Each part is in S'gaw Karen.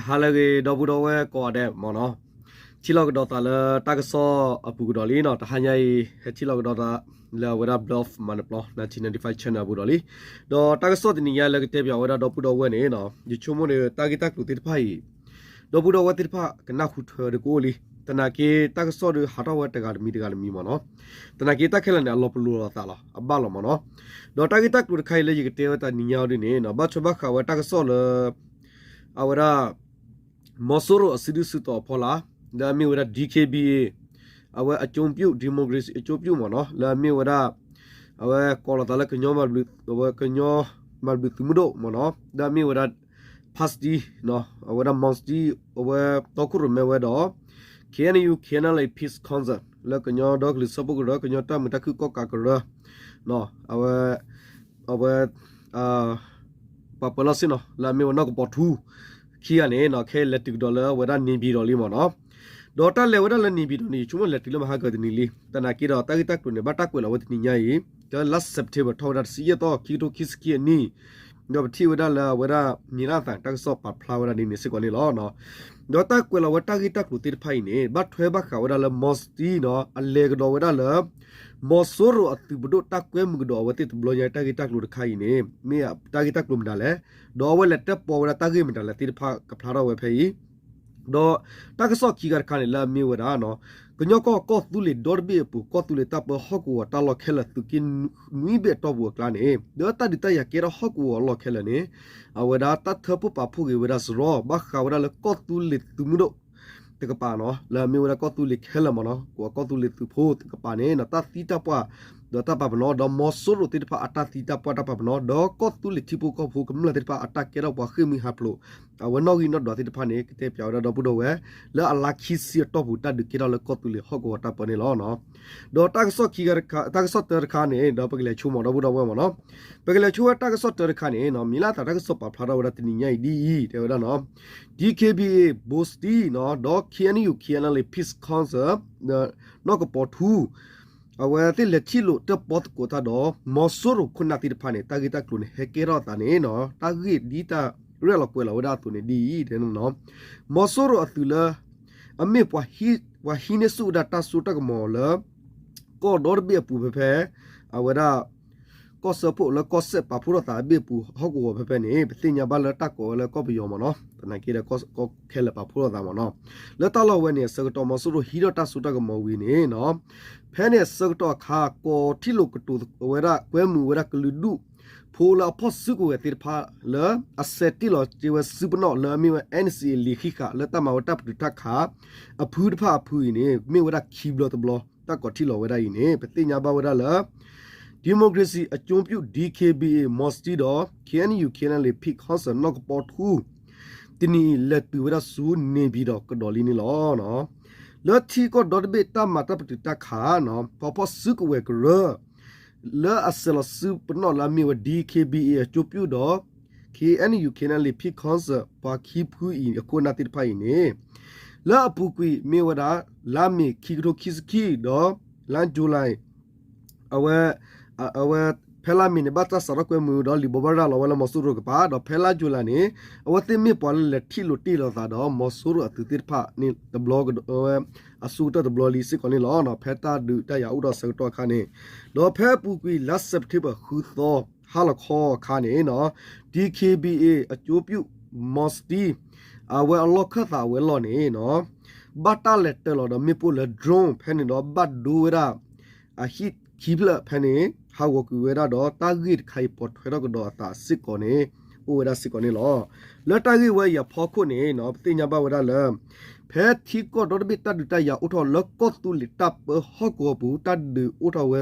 ဟါလၢအဂ့ၤ ဒီပုၢ်ဒီဝဲၢ်ကိးဂၤဒဲးမ့ၢ်နီၤ, ထံၣ်လိာ်ကဒီးသးလၢတၢ်ကစီၣ်အပူၤကဒီးလံနီၤ, တဟါညါအံၤ ဟဲထံၣ်လိာ်ကဒီးသးလၢအဝဲဒၣ် Bluff မၤနၢၤပျီ nineteen ninety-five channel အပူၤဒီးလံ. ဒီးတၢ်ကစီၣ်တနံၤညါလၢကတဲပၠးဝဲဒၣ်ဒီပုၢ်ဒီဝဲၢ်န့ၣ်နီၤ, ယဆိကမိၣ်ဒီးတၢ်ဂ့ၢ်တၢ်ကျိၤသ့ၣ်တဖၣ်အံၤ ဒီပုၢ်ဒီဝဲၢ်သ့ၣ်တဖၣ်ကနၢ်ဟူထွဲဒီးကအိၣ်လံ. သနာ်က့တၢ်ကစီၣ်ဒီးဟးထီၣ်ဝဲတဂၤတမံၤတဂၤတမံၤမ့ၢ်နီၤ, သနာ်က့တၢ်ခဲလၢာ်န့ၣ် အလီၤပလိာ်လိာ်သးလီၤ, အဘၣ်လီၤမ့ၢ်နီၤ. ဒီးတၢ်ဂ့ၢ်တၢ်ကျိၤတခါအံၤလၢယကတဲဝဲတနံၤညါအီၤဒ်န့ၣ်နီၤ, ဘၣ်ထွဲဘၣ်ဃးဝဲတၢ်ကစီၣ်လၢ အဝဲဒၣ် မီၤစိရိၤအစုဒုၣ်စုတီၤအဖီလာ် လၢအမ့ၢ်ဝဲဒၣ် DKBA အဝဲအကျိုးပြု democracy အကျိုးပြု မ့ၢ်နီၤ, လၢအမ့ၢ်ဝဲဒၣ် အဝဲကိးလီၤသးလၢကညီ အဝဲကညီမၤဘျုးသုးမုၢ်ဒိၣ်မ့ၢ်နီၤ, လၢအမ့ၢ်ဝဲဒၣ် ဖါစတံ အဝဲဒၣ် မီၤစတံ အဝဲတီခိၣ်ရိၣ်မဲဝဲဒီး KNU KNLA Peace Council လၢကညီဒီကလုာ်စၢဖှိၣ်ကရၢ ကညီတၢ်မုာ်တၢ်ခုၣ်ကီၣ်ကးကရၢ အဝဲ အဝဲ ပှၤပၢၤလီၢ်ဆ့ၣ်နီၤ လၢအမ့ၢ်ဝဲနီၢ်ကပီၤထူ ခံဂၤန့ၣ်နီၤ ခဲအံၤလဲၤတုၤကဒီးလၢအဝဲဒၣ် နေပြည်တော် လံမ့ၢ်နီၤ. ဒီးတၢ်လဲၤဝဲဒၣ်လၢ နေပြည်တော် န့ၣ် ယဆိကမိၣ်လဲၤတုၤလၢမဟါကတနံၤလံ. သနာ်က့ဒီးတၢ်ဂ့ၢ်တၢ်ကျိၤန့ၣ် ဘၣ်တၢ်ကွဲးလီၤဝဲတနံၤညါအံၤ လၢလါ September ထီၣ်ဝဲဒၣ်တဆံယဲၢ်သီ ခံကထိခံဆံခံအနံၣ်, ဒီးပထံၣ်ဝဲဒၣ်လၢအဝဲဒၣ် မံၤလၢအသး တၢ်ကစီၣ်ပာ်ဖျါဝဲဒၣ်ဒ်န့ၣ်စ့ၢ်ကီးန့ၣ်လီၤ. ဒီးတၢ်ကွဲးလီၤဝဲတၢ်ဂ့ၢ်တၢ်ကျိၤသ့ၣ်တဖၣ်အံၤန့ၣ် ဘၣ်ထွဲဘၣ်ဃးဝဲဒၣ်လၢမီၤစတံနီၤ အလဲၤကဒီးဝဲဒၣ်လၢ မီၤစိရိၤအသုးပဒိၣ်တၢ်ကွဲမုာ်ကဒီးအဝဲသ့ၣ်တဘျီညါ တၢ်ဂ့ၢ်တၢ်ကျိၤတခါအံၤန့ၣ် မ့ၢ်တၢ်ဂ့ၢ်တၢ်ကျိၤမတၤလဲၣ်, ဒီးအဝဲလဲၤတၢၣ်ပီဝဲဒၣ်တၢ်ဂ့ၢ်မတၤလဲၣ်သ့ၣ်တဖၣ်ကဖျါထီၣ်ဝဲဖဲအံၤ ဒီးတၢ်ကစီၣ်ခံခါတခါန့ၣ် လၢအမ့ၢ်ဝဲဒၣ် ကညီကီၢ်ကီၢ်သူလ့ၤဒီတဘ့ၣ်အပူၤ ကီၢ်သူလ့ၤတၢ်ပၢဟီၣ်ကဝီၤတၢ်လီၢ်ခဲလၢာ် သုးက့နွံဘ့ၣ်အတီၢ်ပူၤအကျါန့ၣ် ဒီးတၢ်ဒုးတၢ်ယၤကဲထီၣ်ဟီၣ်ကဝီၤအလီၢ်ခဲလၢာ်န့ၣ် အဝဲဒၣ်တၢ်ထၢဖှိၣ်ပာ်ဖှိၣ်က့ၤဝဲဒၣ်စရီ ဘၣ်ဃးဝဲဒၣ်လၢကီၢ်သူလ့ၤသုးမုၢ်ဒိၣ်တကပၤနီၤ လၢအမ့ၢ်ဝဲဒၣ်ကီၢ်သူလ့ၤခဲလၢာ်မ့ၢ်နီၤ ကီၢ်သူလ့ၤသုးဖိတကပၤန့ၣ် တၢ်သံတၢ်ပှၢ် ဒီးတၢ်ပာ်ပနီၣ် ဒီးမီၤစိရိၤသ့ၣ်တဖၣ်အတၢ်သံတၢ်ပှၢ်တၢ်ပာ်ပနီၣ် ဒီးကီၢ်သူလ့ၤထံဖိကီၢ်ဖိကမျၢၢ်သ့ၣ်တဖၣ်အတၢ်ကဲထီၣ်ပှၤဃ့ၢ်မှံဟးဖျိး အဝဲနီၣ်ဂံၢ်နီၣ်ဒွးသ့ၣ်တဖၣ်န့ၣ် ကတဲပၠးဝဲဒၣ်ဒီပုၢ်ဒီဝဲၢ် လၢအလါခံဆံအတီၢ်ပူၤ တၢ်ဒုးကဲထီၣ်လၢကီၢ်သူလ့ၤဟီၣ်ကဝီၤတၢ်ပၢန့ၣ်လီၤ. ဒီးတၢ်ကစီၣ်ခံခါတခါ တၢ်ကစီၣ်တၢတခါန့ၣ် ဒီးပကလဲၤဆိကမိၣ်ဒီပုၢ်ဒီဝဲၢ်မ့ၢ်နီၤ, ပကလဲၤဆိဝဲတၢ်ကစီၣ်တၢတခါန့ၣ် မံၤလၢအသးတၢ်ကစီၣ်ပာ်ဖျါထီၣ်ဝဲဒၣ်တနံၤညါအံၤဒ်အံၤ တဲဝဲဒၣ်နီၤ, DKBA ဘိစတံနီၤ ဒီး KNU KNLA Peace Council နီၢ်ကပီၤထူ အဝဲသ့ၣ်လဲၤထံၣ်လိာ်တၢၣ်ပီသကိးတၢ်ဒီး မီၤစိရိၤခိၣ်နၢ်သ့ၣ်တဖၣ်န့ၣ် တၢ်ဂ့ၢ်တၢ်ကျိၤန့ၣ် ဟဲကဲထီၣ်အသးန့ၣ်နီၤ တၢ်ဂ့ၢ်ဒ်တၢ်ရဲၣ်လီၤကွဲးလီၤဝဲဒၣ်အသိးန့ၣ်ဒ်အံၤ တဲဝဲဒၣ်နီၤ, မီၤစိရိၤအသုးလၢ အမ့ၢ်ပှၤဟံးန့ၢ်ဆူၣ်ဝဲဒၣ်တၢ်စိတၢ်ကမီၤလၢ ကီၢ်ဒီတဘ့ၣ်အပူၤဖဲဖဲ အဝဲဒၣ် ကီၢ်စၢဖှိၣ်လၢကီၢ်စဲၣ်ပာ်ဖှိၣ်ထီၣ်သးအဘ့ၣ်အပူၤဟီၣ်ကဝီၤဖဲဖဲန့ၣ် ပသ့ၣ်ညါဘၣ်လၢတၢ်ကိးဝဲလၢကီၢ်ပယီၤမ့ၢ်နီၤ, သနာ်က့ဒီးကီၢ်ခဲလၢာ်ပာ်ဖှိၣ်ထီၣ်သးမ့ၢ်နီၤ, လၢတၢ်လီၢ်ဝဲန့ၣ် အဆၢကတီၢ်မီၤစိရိၤဟံးထီၣ်တၢ်စိတၢ်ကမီၤဝံၤန့ၣ်နီၤ ဖဲန့ၣ်အဆၢကတီၢ်အခါ ကိးထံၣ်လိာ်ကတိၤဝဲဒၣ် ကွဲမုာ်ဝဲဒၣ်ကလုာ်ဒူၣ်ဖိလၢအဖီၣ်စုကဝဲၤသ့ၣ်တဖၣ်လၢ အစဲးတ့ၢ်လီၤက့ၤဝဲစုပနီၣ်လၢအမ့ၢ်ဝဲ NCA လံာ်ဃံးဃာ် လၢတၢ်မၤဝဲတၢ်ပတုာ်တၢ်ခး အဖုတဖၣ်အဖုအံၤန့ၣ် မ့ၢ်ဝဲဒၣ်ခံဘျီတဘျီ တၢ်ကိးထံၣ်လီၤဝဲဒၣ်အံၤန့ၣ် ပသ့ၣ်ညါဘၣ်ဝဲဒၣ်လၢ democracy အကျိုးပြု DKBA မီၤစတံဒီး KNU KNLA Peace Council နီၢ်ကပီၤထူ တနံၤအံၤလဲၤတုၤဝဲဒၣ်ဆူ နေပြည်တော် ကဒီးလံန့ၣ်လီၤ. လၢထံကီၢ်ဒီတဘ့ၣ်တၢ်မၤတၢ်ပတုာ်တၢ်ခးနီၤ ပှၤဖီၣ်စုကဝဲၤကရၢ လၢအစဲးလီၤစုပနီၣ်လၢအမ့ၢ်ဝဲ DKBA အကျိုးပြုဒီး KNU KNLA Peace Council ပှၤခံဖုအံၤအခိၣ်အနၢ်သ့ၣ်တဖၣ်အံၤန့ၣ် လၢအပူၤကွံာ်မ့ၢ်ဝဲဒၣ် လါမ့ၤခံကထိခံဆံခံဒီး လါယူၤလံ အဝဲ အဝဲ ဖဲလါမ့ၤန့ၣ် ဘၣ်တၢ်စးထီၣ်ကွဲမုာ်ဒီး လံာ်ဘိးဘၣ်ရၤလီၤဝဲလၢမီၤစိရိၤကပၤ ဒီးဖဲလါယူၤလံန့ၣ် အဝဲသ့ၣ်မ့ၢ်ပှၤလၢလဲၤထံၣ်လိာ်တ့ၢ်လိာ်သးဒီး မီၤစိရိၤအသုးသ့ၣ်တဖၣ်န့ၣ်တဘျီ အဆိကတၢၢ်တဘျီလံစ့ၢ်ကီးန့ၣ်လီၤ. ဖဲတၢ်ဒုးတၢ်ယၤအိၣ်ထီၣ်အဆၢကတီၢ်အခါန့ၣ် ဒီးဖဲအပူၤကွံာ်လါ September ဃုသီ ဟါလီၤခီအခါန့ၣ်နီၤ DKBA အကျိုးပြု မီၤစတံ အဝဲအလီၢ်ခၢၣ်သးဝဲလီၢ်န့ၣ်နီၤ ဘၣ်တၢ်လဲၤတၢလီၤဒီးမ့ၣ်ပိၢ်လၢ drone ဖဲန့ၣ်ဒီးဘၣ်ဒိဝဲဒၣ် အဟံၣ်ခံဖျၢၣ်ဖဲန့ၣ် ဟးဂီၤကွံာ်ဝဲဒၣ်ဒီး တၢ်ဂ့ၢ်တခါအံၤပိာ်ထွဲထီၣ်ကဒီးအသးစ့ၢ်ကီးန့ၣ် အိၣ်ဝဲဒၣ်စ့ၢ်ကီးန့ၣ်လီၤ. လၢတၢ်ဂ့ၢ်ဝဲအံၤအဖီခိၣ်န့ၣ်နီၤ ပသ့ၣ်ညါဘၣ်ဝဲဒၣ်လၢ ဖဲထံကီၢ်ဒီတဘ့ၣ်တၢ်ဒုးတၢ်ယၤအိၣ်ထီၣ်လၢကီၢ်သူလ့ၤတၢ်ပၢဟီၣ်ကဝီၤပူၤ တၢ်ဒုးအိၣ်ထီၣ်ဝဲ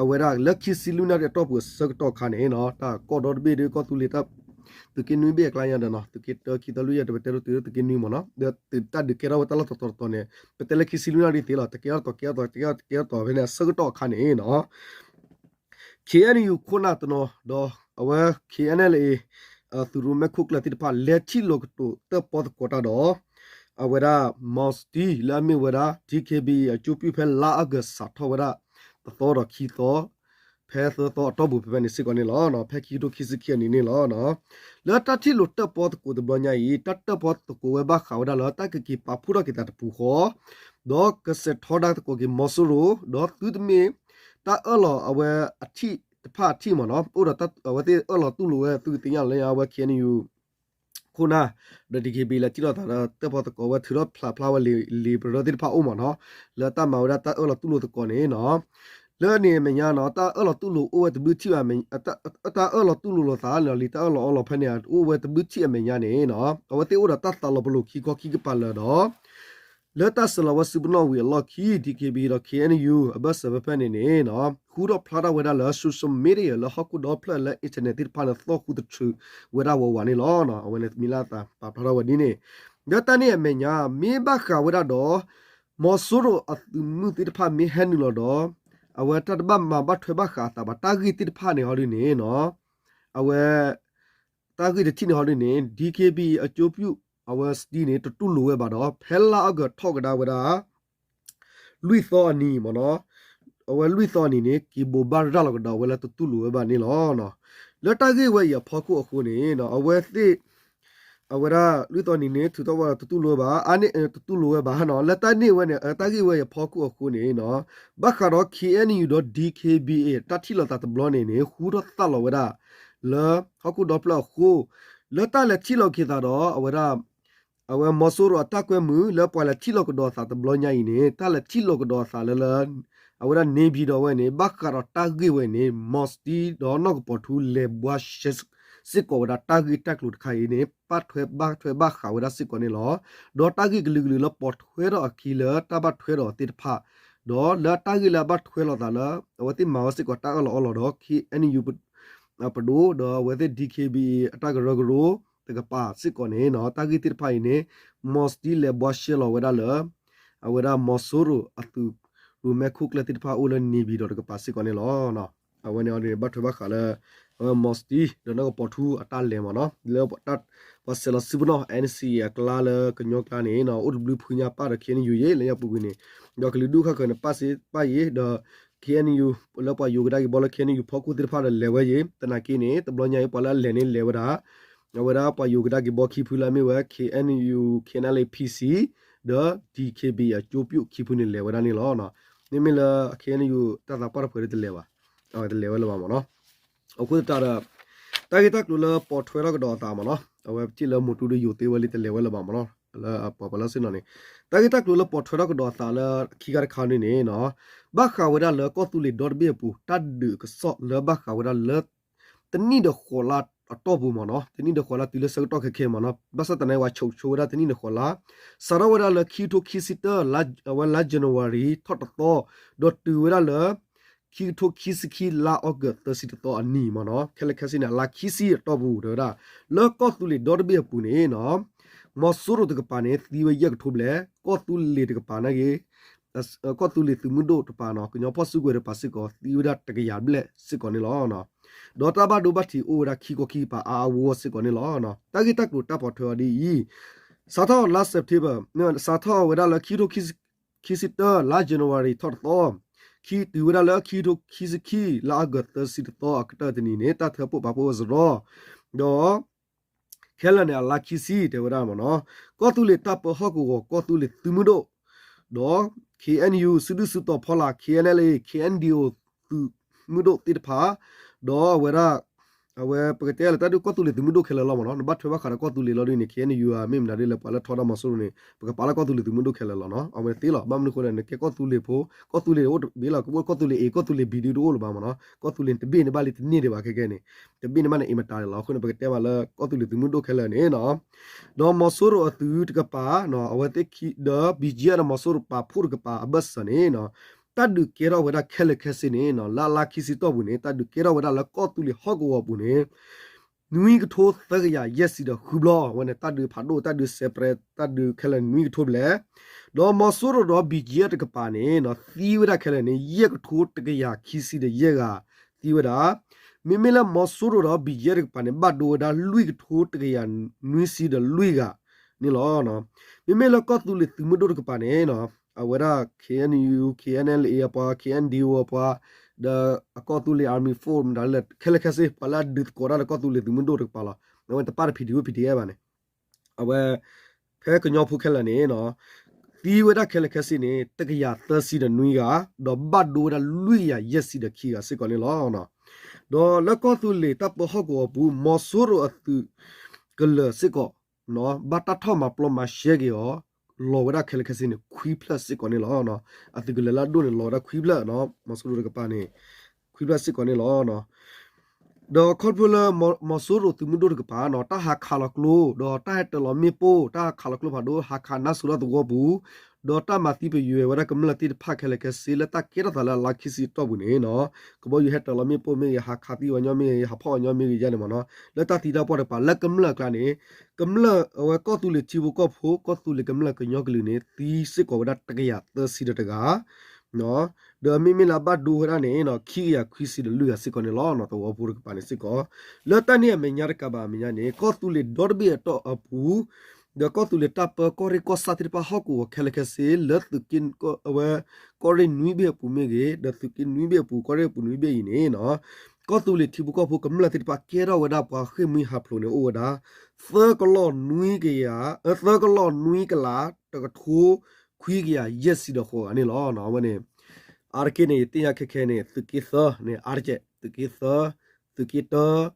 အဝဲဒၣ်လၢခံဆံလွံၢ်နၣ်ရံၣ်အတီၢ်ပူၤအဆၢကတီၢ်အခါန့ၣ်နီၤ တၢ်ကီၢ်ဒီတဘ့ၣ်ဒီးကီၢ်သူလ့ၤတၢ် သုးက့နွံဘ့ၣ်အကျါညါဒီးနီၤ သုးက့တၢခံသၢလွံၢ်ယဲၢ်တပတဲဒိၣ်တုၤလၢသုးက့နွံမ့ၢ်နီၤ ဒီးတၢ်ဒုးကဲထီၣ်ဝဲတၢ်လီၢ်တတီၤတတီၤန့ၣ် ပတဲလၢခံဆံလွံၢ်နၣ်ရံၣ်သ့လီၤ တကဲထီၣ်တတီၤကဲထီၣ်တတီၤ တကဲထီၣ်တတီၤဖဲန့ၣ် အဆၢကတီၢ်အခါန့ၣ်နီၤ KNU ခိၣ်နၢ်တနီၤ ဒီးအဝဲ KNLA သုးရိၣ်မဲခိၣ်ကျၢၢ်သ့ၣ်တဖၣ် လဲၤထံၣ်လိာ်ကတိၤတၢၣ်ပီသကိးတၢ်ဒီး အဝဲဒၣ် မီၤစတံ လၢအမ့ၢ်ဝဲဒၣ် DKBA အကျိုးပြုဖဲလါအီကူးစးထီၣ်ဝဲဒၣ် တသီဒီးခံသီ ဖဲသၢသီအတီၢ်ပူၤဖဲဖဲန့ၣ်စ့ၢ်ကီးန့ၣ်လီၤ. ဖဲခံကထိခံဆံခံအနံၤန့ၣ်လီၤ. လၢတၢ်ထံၣ်လိာ်တၢၣ်ပီသကိးတဘျီညါအံၤ တၢ်တၢၣ်ပီသကိးဝဲဘၣ်ဃးဝဲဒၣ်လၢတၢ်ကက့ၤပာ်ဖှိၣ်ထီၣ်က့ၤသးတပူၤဃီ ဒီးကစဲးထီဒါသကိးက့ၤမီၤစိရိၤ ဒီးသုတမ့ၢ် တၢ်အၢၣ်လီၤအဝဲအထံၣ်တဖၣ်အထံၣ်မ့ၢ်နီၤ အိၣ်ဒီးအဝဲသ့ၣ်အၢၣ်လီၤတူၢ်လိာ်ဝဲ သုကသ့ၣ်ညါလၢအဝဲ KNU ခိၣ်နၢ် ဒီး DKBA လဲၤထံၣ်လိာ်သးဒီးတၢၣ်ပီသကိးဝဲ ထုးထီၣ်ဖျးဖျါဝဲလံာ်ပရၢသ့ၣ်တဖၣ်အိၣ်မ့ၢ်နီၤ လၢတၢ်မၤဝဲဒၣ်တၢ်အၢၣ်လီၤတူၢ်လိာ်သကိးန့ၣ်နီၤ လၢန့ၣ်အမဲာ်ညါနီၤ တၢ်အၢၣ်လီၤတူၢ်လိာ်အိၣ်ဝဲတဘျုးထံၣ်ဘၣ် တၢ်အၢၣ်လီၤတူၢ်လိာ်လိာ်သးလီၤလံ တၢ်အၢၣ်လီၤအီလီၤဖဲန့ၣ် အိၣ်ဝဲတဘျုးထံၣ်အမဲာ်ညါန့ၣ်နီၤ အဝဲသ့ၣ်အိၣ်ဒီးတၢ်သးလီၤပလိာ်ခံခီခံကပၤလၢာ်ဒီး လၢတၢ်ဆဲးလီၤဝဲစုပနီၣ်ဝံၤအလီၢ်ခံ DKBA ဒီး KNU အဘၢၣ်စၢၤဖဲဖဲန့ၣ်န့ၣ်နီၤ ဟူထီၣ်ဖျါထီၣ်ဝဲဒၣ်လၢ social media လၢဟီၣ်ခိၣ်ဒီဖျၢၣ်လၢ internet သ့ၣ်တဖၣ်န့ၣ် သီၣ်ဃူသထြူးဝဲဒၣ်ဝးဝးန့ၣ်လီၤ. အဝဲန့ၣ်မ့ၢ်လၢအသးပာ်ဖျါထီၣ်ဝဲဒ်န့ၣ် လၢတၢ်န့ၣ်အမဲာ်ညါ မ့ၢ်ဘၣ်ဃးဝဲဒၣ်ဒီး မီၤစိရိၤအသုးမုၢ်သ့ၣ်တဖၣ်မ့ၢ်ဟဲနုာ်လီၤဒီး အဝဲတၢ်တဘၣ်မၤဘၣ်ထွဲဘၣ်ဃးအသးဘၣ် တၢ်ဂ့ၢ်သ့ၣ်တဖၣ်န့ၣ်ဟီဒ်န့ၣ်နီၤ အဝဲ တၢ်ဂ့ၢ်တထံၣ်န့ၣ်ဟီဒ်န့ၣ် DKBA အကျိုးပြု အဝဲ စတံ န့ၣ် တတူၢ်လိာ်ဝဲဘၣ်ဒီး ဖဲလါအီကူးထီၣ်ကဒါဝဲဒၣ် လွံၢ်သီအနံၤမ့ၢ်နီၤ အဝဲလွံၢ်သီအနံၤန့ၣ် က့ၤဘိးဘၣ်ရၤလီၤကဒီးဝဲလၢတတူၢ်လိာ်ဝဲဘၣ်န့ၣ်လီၤ. လၢတၢ်ဂ့ၢ်ဝဲအံၤအဖီခိၣ်အဃိန့ၣ် အဝဲသ့ၣ် အဝဲဒၣ်လွံၢ်သီအနံၤန့ၣ် ထုးထီၣ်ဝဲဒီးတတူၢ်လိာ်ဝဲဘၣ် အါန့ၢ်တတူၢ်လိာ်ဝဲဘၣ်နီၤ လၢတၢ်န့ၢ်ဝဲန့ၣ် တၢ်ဂ့ၢ်ဝဲအံၤအဖီခိၣ်အဃိန့ၣ်နီၤ ဘၣ်ဃးဒီး KNU ဒီး DKBA တၢ်ထံၣ်လိာ်သးတဘျီန့ၣ်န့ၣ် ဟူထီၣ်သၣ်လီၤဝဲဒၣ် လၢဟီၣ်ခိၣ်ဒီဖျၢၣ်အဃိ လၢတၢ်လဲၤထံၣ်လိာ်က့ၤသးဒီး အဝဲဒၣ် အဝဲမီၤစိရိၤအတၢ်ကွဲမုာ် လၢပှၤလဲၤထံၣ်လိာ်ကဒီးအသးတဘျီညါအံၤန့ၣ် တၢ်လဲၤထံၣ်လိာ်ကဒီးအသးလၢလၢ အဝဲဒၣ် နေပြည်တော် ဝဲန့ၣ် ဘၣ်ဃးဒီးတၢ်ဂ့ၢ်ဝဲန့ၣ် မီၤစတံ ဒီးနီၢ်ကပီၤထူလဲၤဘှါရှဲ စ့ၢ်ကီးဝဲဒၣ်တၢ်ဂ့ၢ်တၢ်ကျိၤတခါအံၤန့ၣ် ဘၣ်ထွဲဘၣ်ထွဲဘၣ်ဃးဝဲဒၣ်စ့ၢ်ကီးန့ၣ်လီၤ. ဒီးတၢ်ဂ့ၢ်ကလုာ်ကလုာ်လၢပိာ်ထွဲထီၣ်အခံလၢတၢ်ဘၣ်ထွဲဒီးသ့ၣ်တဖၣ် ဒီးလၢတၢ်ဂ့ၢ်လၢအဘၣ်ထွဲလိာ်သးလၢ အဝဲသ့ၣ်မၤဝဲစ့ၢ်ကီးတၢ်အၢၣ်လီၤအီလီၤဒီး KNU ပဒိၣ် ဒီးအဝဲသ့ၣ် DKBA အတၢ်ကရၢကရိတကပၤစ့ၢ်ကီးန့ၣ်နီၤ တၢ်ဂ့ၢ်သ့ၣ်တဖၣ်အံၤန့ၣ် မီၤစတံလဲၤဘှါရှဲလီၤဝဲဒၣ်လၢ အဝဲဒၣ်မီၤစိရိၤအသုးရိၣ်မဲခိၣ်ကျၢၢ်သ့ၣ်တဖၣ်အိၣ်လၢ နေပြည်တော် တကပၤစ့ၢ်ကီးန့ၣ်လီၤ. အဝဲန့ၣ်အီၤဒ်န့ၣ် ဘၣ်ထွဲဘၣ်ဃးလၢ အဝဲမီၤစတံ ဒီးနီၢ်ကပီၤထူအတၢ်လဲၤမ့ၢ်နီၤ လၢပှၤဆဲးလီၤစုပနီၣ် NCA အကျါလၢကညီကျါန့ၣ်နီၤ အိၣ်တဘျုးဖုညါပၣ်ဒီး KNU ယဲလၢညါပူၤကွံာ်န့ၣ် ဒီးကလုာ်ဒူၣ်ခါခၢးန့ၣ် ပၣ်စ့ပၣ်ယဲ ဒီး KNU လၢပှၤယိၤကဒါက့ၤဘီလၢ KNU ဖီခိၣ်သ့ၣ်တဖၣ်ဒီးလဲၤဝဲယဲ သနာ်က့န့ၣ် တဘျီညါအံၤ ပှၤလၢအလဲၤန့ၣ်လဲၤဝဲဒၣ် အဝဲဒၣ်ပှၤယိၤကဒါက့ၤဘီခံဖုလၢအမ့ၢ်ဝဲ KNU KNLA PC ဒီး DKBA အကျိုးပြုခံဖုန့ၣ်လဲၤဝဲဒၣ်န့ၣ်လီၤ. မ့မ့ၢ်လၢ KNU တၢ်သးပှၢ်တဖုဒၣ်တလဲၤဘၣ် တလဲၤဝဲလၢၤဘၣ်မ့ၢ်နီၤ. အဃိသတးဒီး တၢ်ဂ့ၢ်တၢ်ကျိၤလၢပိာ်ထွဲထီၣ်ကဒီးအသးမ့ၢ်နီၤ အဝဲပထံၣ်လၢမိၢ်တူဒီးယိၤသ့ဝဲလံတလဲၤဝဲလၢၤဘၣ်မ့ၢ်နီၤ လၢပှၤပှၤလၢဆ့ၣ်နီၤန့ၣ် တၢ်ဂ့ၢ်တၢ်ကျိၤလၢပိာ်ထွဲထီၣ်ကဒီးအသးလၢခံခါတခါန့ၣ်န့ၣ်နီၤ ဘၣ်ဃးဝဲဒၣ်လၢကီၢ်သူလ့ၤဒီတဘ့ၣ်အပူၤ တၢ်ဒုးကစီၣ်လၢဘၣ်ဃးဝဲဒၣ်လၢ တနံၣ်ဒီးဃိးလါအတီၢ်ပူၤမ့ၢ်နီၤ တနံၣ်ဒီးဃိးလါတုၤလၢဆၢကတီၢ်ခဲခဲမ့ၢ်နီၤ ဘၣ်ဆၣ်သနာ်က့ ပှၤဆိးဆိဝဲဒၣ်တနံၣ်ဒီးဃိးလါ စးထီၣ်ဝဲဒၣ်လၢခံကထိခံဆံတၢ အဝဲလါ January ထီၣ်တသီ ဒီးတုၤဝဲဒၣ်လၢ ခံကထိခံဆံခံ လါ August သၢဆံတသီအနံၤမ့ၢ်နီၤ ခဲလၢာ်ခဲဆ့န့ၣ် အလါခံဆံအတီၢ်ပူၤ တဲဝဲဒၣ် လၢကီၢ်သူလ့ၤဒီတဘ့ၣ်အပူၤန့ၣ်နီၤ မီၤစိရိၤတကပၤန့ၣ် သံဝဲယဲၢ်ကထိဘျဲၣ် ကီၢ်သူလ့ၤတကပၤန့ၣ်ဂ့ၤ ကီၢ်သူလ့ၤသုးမုၢ်ဒိၣ်တကပၤနီၤ ကညီဖီၣ်စုကဝဲၤတကပၤစ့ၢ်ကီး သံဝဲဒၣ်တကယၤဘျဲၣ်စ့ၢ်ကီးန့ၣ်လီၤ. ဒီးတၢ်ဘၣ်ဒိဘၣ်ထံးအိၣ်ဝဲဒၣ်ခံကီၢ်ခံကပၤအါအါဂီၢ်ဂီၢ်စ့ၢ်ကီးန့ၣ်လီၤ. တၢ်ဂ့ၢ်တၢ်ကျိၤတၢ်ပိာ်ထွဲအီၤဒ်အံၤ, စးထီၣ်လါ September စးထီၣ်ဝဲဒၣ်လၢ ခံကထိခံဆံတၢ လါ January ထီၣ်တသီ, ခံတုၤဝဲဒၣ်လၢခံကထိခံဆံခံ လါ August သၢဆံတသီအကတၢၢ်တနံၤန့ၣ် တၢ်ထၢဖှိၣ်ပာ်ဖှိၣ်ဝဲစရီ, ဒီး ခဲလၢာ်န့ၣ် အလါခံဆံတဲဝဲဒၣ်မ့ၢ်နီၤ, ကီၢ်သူလ့ၤတၢ်ပၢဟီၣ်ကဝီၤ ကီၢ်သူလ့ၤသုးမုၢ်ဒိၣ်, ဒီး K N U စုဒုၣ်စုတီၤဖီလာ် K N L A K N D O သုးမုၢ်ဒိၣ်သ့ၣ်တဖၣ်, ဒီးအဝဲဒၣ် အဝဲပကတဲလၢတၢ်ဒုးကီၢ်သူလ့ၤသုးမုၢ်ဒိၣ်ခဲလၢာ်လီၤမ့ၢ်နီၤ, နဘၣ်ထွဲဘၣ်ဃးဒီးကီၢ်သူလ့ၤလီၤဒ်န့ၣ် K N U ဧါ မ့ၢ်မနုၤဒ်လဲၣ် ပှၤလၢထီဒါမီၤစိရိၤန့ၣ် ပကပာ်လၢကီၢ်သူလ့ၤသုးမုၢ်ဒိၣ်ခဲလၢာ်လီၤနီၤ, အဝဲသ့လီၤ, ဘၣ်မနုၤအဃိလဲၣ် နကဲကီၢ်သူလ့ၤဖိ, ကီၢ်သူလ့ၤအိၣ်တဘ့ၣ်လီၤ, ကအိၣ်ကီၢ်သူလ့ၤ A ကီၢ်သူလ့ၤ B ဒုးတအိၣ်လၢၤဘၣ်မ့ၢ်နီၤ, ကီၢ်သူလ့ၤတဘ့ၣ်န့ၣ်ဘၣ်လံတန့ၢ်ဒံးဘၣ်ခဲကဲန့ၣ်, တဘ့ၣ်န့ၣ်ဘၣ်န့ၣ် အ့မတၤဒံးလီၤ, အဃိန့ၣ် ပကတဲဘၣ်လၢကီၢ်သူလ့ၤသုးမုၢ်ဒိၣ်ခဲလၢာ်န့ၣ်နီၤ, ဒီးမီၤစိရိၤအသုးတကပၤ, အဝဲသ့ၣ်ခံ ဒီး B G F ဒီးမီၤစိရိၤပာ်ဖှိၣ်တကပၤအဘၢၣ်စၢၤန့ၣ် တၢ်ဒုးကဲထီၣ်ဝဲဒၣ်ခဲလၢာ်ခဲဆ့န့ၣ် လၢအလါခံဆံတီၢ်ပူၤန့ၣ် တၢ်ဒုးကဲထီၣ်ဝဲဒၣ်လၢကီၢ်သူလ့ၤဟီၣ်ကဝီၤပူၤန့ၣ် နွံကထိသၢကယၤယဲၢ်ဆံဒီးဃုဘျီ, အဝဲန့ၣ် တၢ်ဒုးဖးဒိၣ် တၢ်ဒုးစဲးပြဲး တၢ်ဒုးခဲလၢာ်နွံကထိဘျဲၣ်, ဒီးမီၤစိရိၤဒီး B G F တကပၤန့ၣ် သံဝဲဒၣ်ခဲလၢာ်န့ၣ် ယဲၢ်ကထိတကယၤခံဆံဒီးယဲၢ်ဂၤသံဝဲဒၣ်, မ့မ့ၢ်လၢမီၤစိရိၤဒီး B G F တကပၤန့ၣ် ဘၣ်ဒိဝဲဒၣ်လွံၢ်ကထိတကယၤနွံဆံဒီးလွံၢ်ဂၤန့ၣ်လီၤ. မ့မ့ၢ်လၢကီၢ်သူလ့ၤသုးမုၢ်ဒိၣ်တကပၤန့ၣ် အဝဲဒၣ် K N U K N L A အပှၤ K N D O အပှၤ ဒီးအကီၢ်သူလ့ၤ Army Force မတၤလဲၣ် ခဲလၢာ်ခဲဆ့ ပှၤလၢအဒုးသကိးတၢ်ဒီးကီၢ်သူလ့ၤသုးမုၢ်ဒိၣ်တကပၤလီၤ. အဝဲတပၣ်တ P D O P D F ဘၣ်န့ၣ် အဝဲ ဖဲကညီဖိခဲလၢာ်န့ၣ် သံဝဲဒၣ်ခဲလၢာ်ခဲဆ့န့ၣ် တကယၤသၢဆံဒီးနွံဂၤ, ဒီးဘၣ်ဒိဝဲဒၣ်လွံၢ်ကယၤယဲၢ်ဆံဒီးခံဂၤစ့ၢ်ကီးန့ၣ်လီၤ. ဒီးလၢကီၢ်သူလ့ၤတၢ်ပၢဟီၣ်ကဝီၤအပူၤ မီၤစိရိၤအသုးကလၢၤစ့ၢ်ကီး ဘၣ်တၢ်ထီၣ်မၤပျီမၤရှဲက့ၤအီၤ လီၤဝဲဒၣ်ခဲလၢာ်ခဲဆ့န့ၣ် ခွံဖျၢၣ်စ့ၢ်ကီးန့ၣ်လီၤ. အသုးကလၢၤလၢအဒိၣ်န့ၣ် လီၤဝဲဒၣ်ခွံဖျၢၣ်, မီၤစိရိၤတကပၤန့ၣ် ခွံဖျၢၣ်စ့ၢ်ကီးန့ၣ်လီၤ. ဒီးခီဖျိလၢ မီၤစိရိၤသုးမုၢ်ဒိၣ်တကပၤန့ၣ် တၢ်ဟးခးလီၤကျိ ဒီးတၢ်ဟဲတၢၤလီၤမ့ၣ်ပိၢ် တၢ်ဟးခးလီၤကျိဖးဒိၣ် ဟးခးနါစိၤလၢသဝီပူၤ, ဒီးတၢ်မၤသံပယွဲဝဲဒၣ်ကမျၢၢ်သ့ၣ်တဖၣ်ခဲလၢာ်ခဲဆ့ လၢတၢ်ကဲထီၣ်သးလၢအလါခံဆံတီၢ်ပူၤန့ၣ် ကဘီယူၤဟဲတၢၤလီၤမ့ၣ်ပိၢ်မ့ၢ်ဂ့ၤ, ဟးခးသံပှၤညီမ့ၢ်ဂ့ၤ, ဟးဖီၣ်ပှၤညီမ့ၢ်ဂ့ၤယါန့ၣ်မ့ၢ်နီၤ, လၢတၢ်သံတၢ်ပှၢ်တကပၤ လၢကမျၢၢ်အကျါန့ၣ် ကမျၢၢ်အဝဲကီၢ်သူလ့ၤထံဖိကီၢ်ဖိ ကီၢ်သူလ့ၤကမျၢၢ်ကညီကလုာ်န့ၣ် သံစ့ၢ်ကီးဝဲဒၣ်တကယၤသၢဆံဒီးတဂၤ ဒီးမ့မ့ၢ်လၢအဘၣ်ဒိဝဲဒၣ်န့ၣ် ခံကယၤခွံဆံဒီးလွံၢ်ဂၤစ့ၢ်ကီးန့ၣ်လီၤ. သဝီဖိတကပၤန့ၣ်စ့ၢ်ကီး လၢတၢ်န့ၣ်အမဲာ်ညါတကးဘၣ်အမဲာ်ညါန့ၣ် ကီၢ်သူလ့ၤဒီတဘ့ၣ်အတီၢ်အပူၤ ဒီးကီၢ်သူလ့ၤတၢ်ပၢကီၢ်ရ့ၣ်ကီၢ်ဆၣ်သ့ၣ်တဖၣ်ဟီၣ်ကဝီၤခဲလၢာ်ခဲဆ့ လၢသုးက့ အဝဲ ကီၢ်ရ့ၣ်နွံဘ့ၣ်အပူၤမ့ၢ်ဂ့ၤ, ဒီးသုးက့နွံဘ့ၣ်အပူၤ ကီၢ်ရ့ၣ်အပူၤနွံဘ့ၣ်အံၤန့ၣ် ကီၢ်သူလ့ၤထံဖိကီၢ်ဖိကမျၢၢ်သ့ၣ်တဖၣ် ကဲထီၣ်ဝဲဒၣ်ပှၤဃ့ၢ်မှံဟးဖျိးန့ၣ် အိၣ်ဝဲဒၣ် သၢကလီၢ်နွံကယၤ, သၢကလီၢ်နွံကလး တကထိခွံကယၤယဲၢ်ဆံဒီးဃိးဂၤန့ၣ်လီၤ. အဝဲန့ၣ် အါတက့ၢ်န့ၣ် ယသ့ၣ်ညါခဲခဲန့ၣ် သုးက့သၢန့ၣ် အါတက့ၢ်, သုးက့သၢ, သုးက့တၢ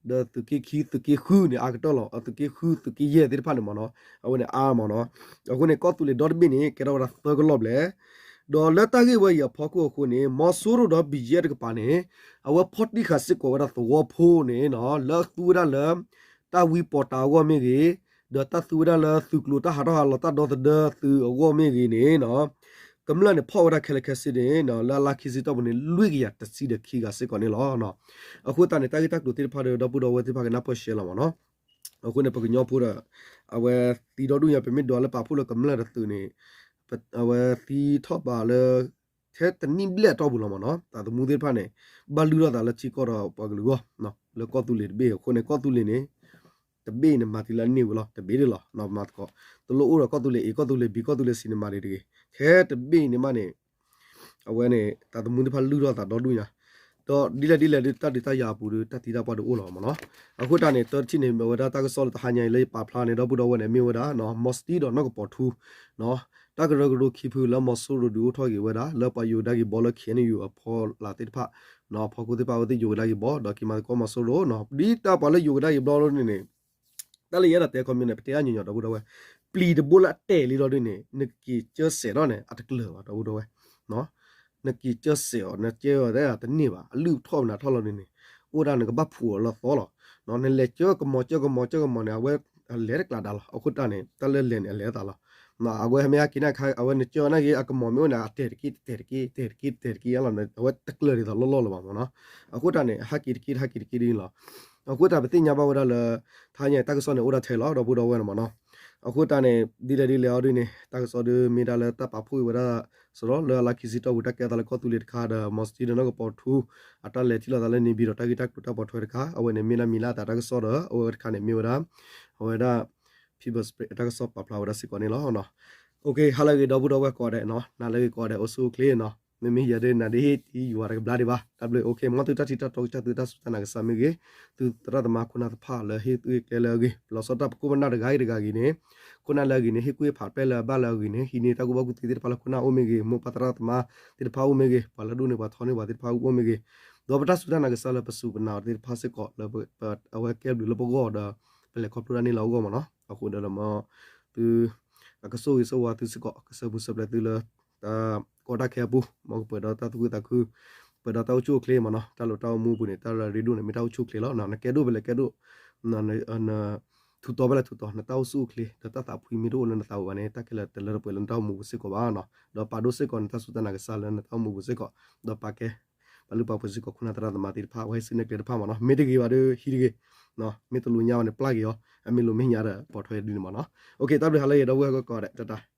ဒီးသုးက့ခံ သုးက့ဃုန့ၣ် အါကတၢၢ်လီၤ. သုးက့ဃု သုးက့ယဲၢ်သ့ၣ်တဖၣ်န့ၣ်မ့ၢ်နီၤ အဝဲန့ၣ်အါမ့ၢ်နီၤ. အဃိန့ၣ် ကီၢ်သူလ့ၤဒီတဘ့ၣ်န့ၣ် ကဲထီၣ်ဝဲဒၣ်သၢကလီၢ်ဘျဲၣ် ဒီးလၢတၢ်ဂ့ၢ်ဝဲအံၤအဖီခိၣ်အဃိန့ၣ် မီၤစိရိၤဒီး ဘံယဲၢ်တကပၤန့ၣ် အဝဲဖီၣ်တံၢ်ဃာ်စ့ၢ်ကီးဝဲဒၣ်သဝီဖိန့ၣ်နီၤ လၢအသူဝဲဒၣ်လၢ တၢ်ဝံပီၤတၤအဂီၢ်မ့ၢ်ဂ့ၤ, ဒီးတၢ်သူဝဲဒၣ်လၢသုးကျိၤတၢ်ဟးထီၣ်ဟးလီၤတၢ်ဒီသဒၢသုးအဂီၢ်မ့ၢ်ဂ့ၤန့ၣ်နီၤ ကမျၢၢ်န့ၣ်ဖီၣ်ဝဲဒၣ်ခဲလၢာ်ခဲဆ့န့ၣ် လၢအလါခံဆံတီၢ်ပူၤန့ၣ် လွံၢ်ကယၤတဆံဒီးခံဂၤစ့ၢ်ကီးန့ၣ်လီၤ. အဃိသတးန့ၣ် တၢ်ဂ့ၢ်တၢ်ကျိၤသ့ၣ်တဖၣ်ဒီး ဒီပုၢ်ဒီဝဲၢ်သ့ၣ်တဖၣ်ကနၢ်ပၢၢ်ရှဲလီၤမ့ၢ်နီၤ. အဃိန့ၣ် ပကညီဖိဒီး အဝဲသံဒီဒူၣ်ညါ ပမ့ၢ်ဒွးလၢပာ်ဖှိၣ်လၢကမျၢၢ်တသုးန့ၣ် အဝဲသံထီၣ်ဘးလၢ ထဲတနံၣ်ဘျဲၣ်အတီၢ်ပူၤလီၤမ့ၢ်နီၤ. သးသမူသ့ၣ်တဖၣ်န့ၣ် ဘၣ်လုၢ်ထီၣ်သးလၢထံကီၢ်ဒီးပှၤကလုာ်အဂီၢ် လၢကီၢ်သူလ့ၤတဘ့ၣ်အဃိန့ၣ် ကီၢ်သူလ့ၤန့ၣ် တဘ့ၣ်န့ၣ် မၤတ့ၢ်လၢအန့ၢ်ဝဲလီၤ တဘ့ၣ်ဒၣ်လီၤ. မၤသကိး တလိၣ်အိၣ်ဒီးကီၢ်သူလ့ၤ A ကီၢ်သူလ့ၤ B ကီၢ်သူလ့ၤ C န့ၣ်မၤဒံးတဂ့ၤ. ထဲတဘ့ၣ်န့ၣ်မးန့ၣ် အဝဲန့ၣ် သးသမူသ့ၣ်တဖၣ်လုၢ်ထီၣ်သးဒီဒူၣ်ညါ ဒီးဒ်လဲၣ်ဒ်လဲၣ်ဒီး တၢ်ဒုးတၢ်ယၤအပူၤဒီး တၢ်သံတၢ်ပှၢ်ဒီးအိၣ်လီၤမ့ၢ်နီၤ. အဃိတၢ်န့ၣ် တထံၣ်န့ၣ် မ့ၢ်ဝဲဒၣ်တၢ်ကစီၣ်လၢတဟါညါအံၤလၢယပာ်ဖျါန့ၣ် ဒီပုၢ်ဒီဝဲၢ်န့ၣ် မ့ၢ်ဝဲဒၣ် မီၤစတံဒီးနီၢ်ကပီၤထူ တၢ်ကရၢကရိခံဖုလၢမီၤစိရိၤဒုးအိၣ်ထီၣ်က့ၤဝဲဒၣ် လၢပှၤယိၤကဒါက့ၤဘီလၢ K N U အဖီလာ်သ့ၣ်တဖၣ် အဖီခိၣ်သ့ၣ်တဖၣ် အဝဲသ့ၣ်ယိၤကဒါက့ၤဘီ ဒီးက့ၤမၤသကိးမီၤစိရိၤ ဒ်တၢ်ပှၤလၢယိၤကဒါက့ၤဘီလီၤန့ၣ် တၢ်လၢယအဲၣ်ဒိးတဲခီမ့ၢ်န့ၣ် ပတဲအါညီညီ ဒီပုၢ်ဒီဝဲၢ် ပျံၤတဘိလၢအတဲာ်လံလီၤဒ်န့ၣ် နက့ၤကၢစဲးထီၣ်န့ၣ် အတကျၢၤဘၣ် ဒီပုၢ်ဒီဝဲၢ် နက့ၤကၢစဲးအီၤ နကၢအီၤသ့တန့ၢ်ဘၣ် အလုၢ်ထီၣ်နၤထီၣ်လီၤဒ်န့ၣ် အိၣ်ဒၣ်နကဘၣ်ဖှူးအီၤလၢသီလီၤ. နလဲၤကၢကမီၤကၢကမီၤကၢကမီၤန့ၣ် အဝဲအလဲၤတကျးဒါလီၤ. အဃိတၢ်န့ၣ် တၢ်လၢလဲၤန့ၣ် အလဲၤအသးလီၤ. အဝဲမ့ၢ်ဟဲက့ၤန့ၣ် အဝဲနကၢနာ်က့ အကမီၤမ့ၢ်အိၣ်န့ၣ် အတဲာ်တက့ၢ် တတဲာ်တက့ၢ် တဲာ်တက့ၢ် တဲာ်တက့ၢ်လီၤ အဝဲတကျၢၤဒ်သိးလီၢ်လီၢ်လၢၤဘၣ်မ့ၢ်နီၤ. အဃိတၢ်န့ၣ် ဟဲက့ၤတက့ၢ် ဟဲက့ၤတက့ၢ်ဒ်န့ၣ်လီၤ. အဃိတၢ်ပသ့ၣ်ညါဘၣ်ဝဲဒၣ်လၢ တဟါညါအံၤ တၢ်ကစီၣ်န့ၣ် အိၣ်ဒၣ်ထဲလီၤ ဒီပုၢ်ဒီဝဲၢ်န့ၣ်မ့ၢ်နီၤ. အဃိတၢ်န့ၣ် ဒ်လဲၣ်ဒ်လဲၣ်အီၤဒ်န့ၣ် တၢ်ကစီၣ်ဒုးမ့ၢ်ဒၣ်လၢတၢ်ပာ်ဖှိၣ်ဝဲဒၣ် စရီလၢအလါခံဆံတီၢ်ပူၤ တၢ်ကဲထီၣ်သးလၢကီၢ်သူလ့ၤတခါဒီး မီၤစတံဒီးနီၢ်ကပီၤထူ အတၢ်လဲၤထံၣ်လိာ်သးလၢန့ၣ်ပၠံၤဒီး တၢ်ဂ့ၢ်တၢ်ကျိၤတၢ်ပိာ်ထွဲတခါ အဝဲန့ၣ်မ့ၢ်ဒၣ်မံၤလၢအသးတၢ်ကစီၣ်ဒီး အဝဲတခါန့ၣ်မ့ၢ်ဝဲဒၣ် အဝဲဒၣ် People's Spring အတၢ်ကစီၣ်ပာ်ဖျါဝဲဒၣ်စ့ၢ်ကီးန့ၣ်လီၤ. ဟါလၢအဂ့ၤ ဒီပုၢ်ဒီဝဲၢ်ကိးဂၤဒဲးနီၤ နၤလၢအဂ့ၤကိးဂၤဒဲး အိၣ်ဆူၣ်အိၣ်ချ့နီၤ မ့မ့ၢ်ယၤဒ်နၤဒ်ဟ့ၣ်တံၢ်ယွၤတကဘျါဒံးဘၣ် တၢ်ဘျုး အိၣ်ခ့ မ်သုတၢ်ထံၣ်တၢ်တီကစၢ်သုတၢ်စူၢ်တၢ်နာ်ကစၢ်မ့ၢ်ဂ့ၤ သုသရၣ်သမါခိၣ်နၢ်သ့ၣ်တဖၣ်လၢဟ့ၣ်ဂံၢ်ဟ့ၣ်ကျဲလၢအဂ့ၤ ပလီၤဆီတၢ်ပခိၣ်ပနၢ်တဂၤဂ့ၤတဂၤဂ့ၤန့ၣ် ခိၣ်နၢ်လၢအဂ့ၤန့ၣ် ဟ့ၣ်ကူၣ်ဟ့ၣ်ဖးပဲလၢအဘၣ်လၢအဂ့ၤန့ၣ် ဟံးန့ၢ်တၢ်ကူၣ်ဘၣ်ကူၣ်သ့သ့ၣ်တဖၣ်လၢခိၣ်နၢ်အိၣ်မ့ၢ်ဂ့ၤ မိၢ်ပၢ်သရၣ်သမါသ့ၣ်တဖၣ်အိၣ်မ့ၢ်ဂ့ၤ ပှၤလၢဒိၣ်န့ၢ်ပှၤထီန့ၢ်ပှၤသ့ၣ်တဖၣ်အိၣ်မ့ၢ်ဂ့ၤ ဒီးပတၢ်စူၢ်တၢ်နာ်ကစၢ်လၢပစူၢ်ပနာ်အီၤသ့ၣ်တဖၣ်စ့ၢ်ကီး လၢအဝဲကဲဘျုးလၢပဂီၢ်ဒီး ပလဲၤခီဖျိတၢ်န့ၣ်လၢအဂီၢ်မ့ၢ်နီၤ အဃိဒီးလၢမ့ၢ် သု အကဆိၣ်ဂ့ၤဆိၣ်ဝါသုစ့ၢ်ကီး ကစၢ်ပူၤစၢၤပျဲသုလၢ တၢ်ကီတၢ်ခဲအပူၤ မ်ကပှဲၤဒီးတၢ်သူၣ်ခုသးခု ပှဲၤဒီးတၢ်အိၣ်ဆူၣ်အိၣ်ချ့မ့ၢ်နီၤ တၢ်လိၣ်တၢ်အိၣ်မူအပူၤန့ၣ် တၢ်ရ့ဒိၣ်န့ၣ် မ့ၢ်တၢ်အိၣ်ဆူၣ်အိၣ်ချ့လီၤ နကဲဒိၣ်ပလဲၤကဲဒိၣ် န ထူးတီၤပလဲၤထူးတီၤ နတၢ်အိၣ်ဆူၣ်အိၣ်ချ့ ဒီးတၢ်သးဖှံမ့ၢ်တအိၣ်လၢနသးပူၤဘၣ်န့ၣ် တၢ်ခဲလၢာ်တလၢတပှဲၤလၢနတၢ်အိၣ်မူပူၤစ့ၢ်ကီးဘၣ်နီၤ ဒီးပာ်ဒိၣ်စ့ၢ်ကီးနတၢ်စူၢ်တၢ်နာ်ကစၢ်လၢနတၢ်အိၣ်မူပူၤစ့ၢ်ကီး ဒီးပာ်ကဲ ပာ်လုၢ်ပာ်ပှ့ၤစ့ၢ်ကီးခိၣ်နၢ်သရၣ်သမါသ့ၣ်တဖၣ် ဝဲဟံးစုနဲၣ်ကျဲတဖၣ်မ့ၢ်နီၤ မ့ၢ်တဂ့ၤဘၣ်ဒီးဟံးတဂ့ၤ မ့ၢ်တလိာ်ညါဘၣ်န့ၣ် ပျၢ်က့ၤအီၤ အမ့ၢ်လိာ်မ့ၢ်ညါဒီးပိာ်ထွဲဒ်န့ၣ်မ့ၢ်နီၤ တၢ်ဘျုးဟါလၢအဂ့ၤ ဒီပုၢ်ဝဲၢ်ကိးဂၤဒဲး တၢ်တၢ်